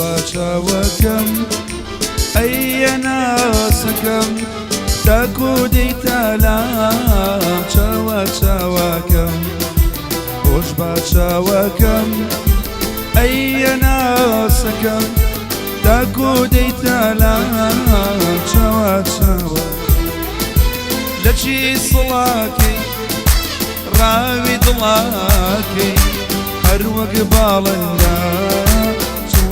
با چاوەکەم ئەی ناسەکەم تاکو دێیتە لام چاوە چاوەکەم ڕۆژ با چاوەکەم ئەی ناسەکەم تاکو دێیتە لام چاوە چاوە لە چی سڵاکەی ڕاوی دڵاکەی هەر وەک باڵندە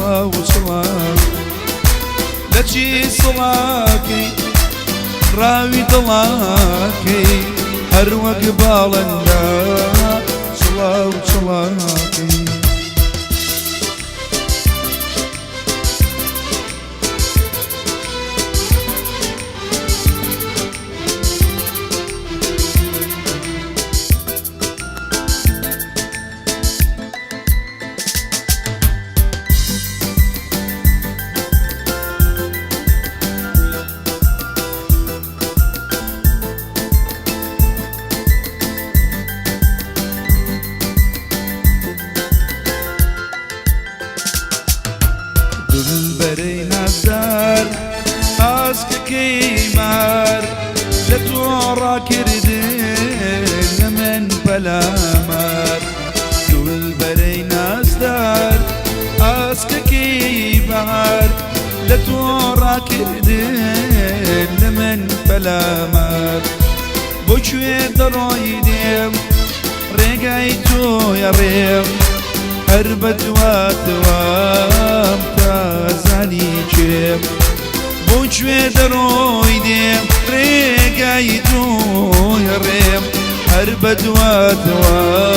چڵا و چڵا لە چی سڵاکەی ڕاوی دڵاکەی هەر وەک باڵندە چڵا و چڵاکەی. دولبەرەی نازدار ئاسکەکەی مار لە تۆ ڕاکردن لە من پەلامار دولبەرەی نازدار ئاسکەکەی بەهار لە تۆ ڕاکردن لە من پەلامار بۆ کوێ دەڕۆی دێم ڕێگای تۆیە ڕێم هەر بە دواتوام تا زانی کێم بۆ کوێ دەڕۆی دێم ڕێگای تۆیە ڕێم هەر بە دواتوام.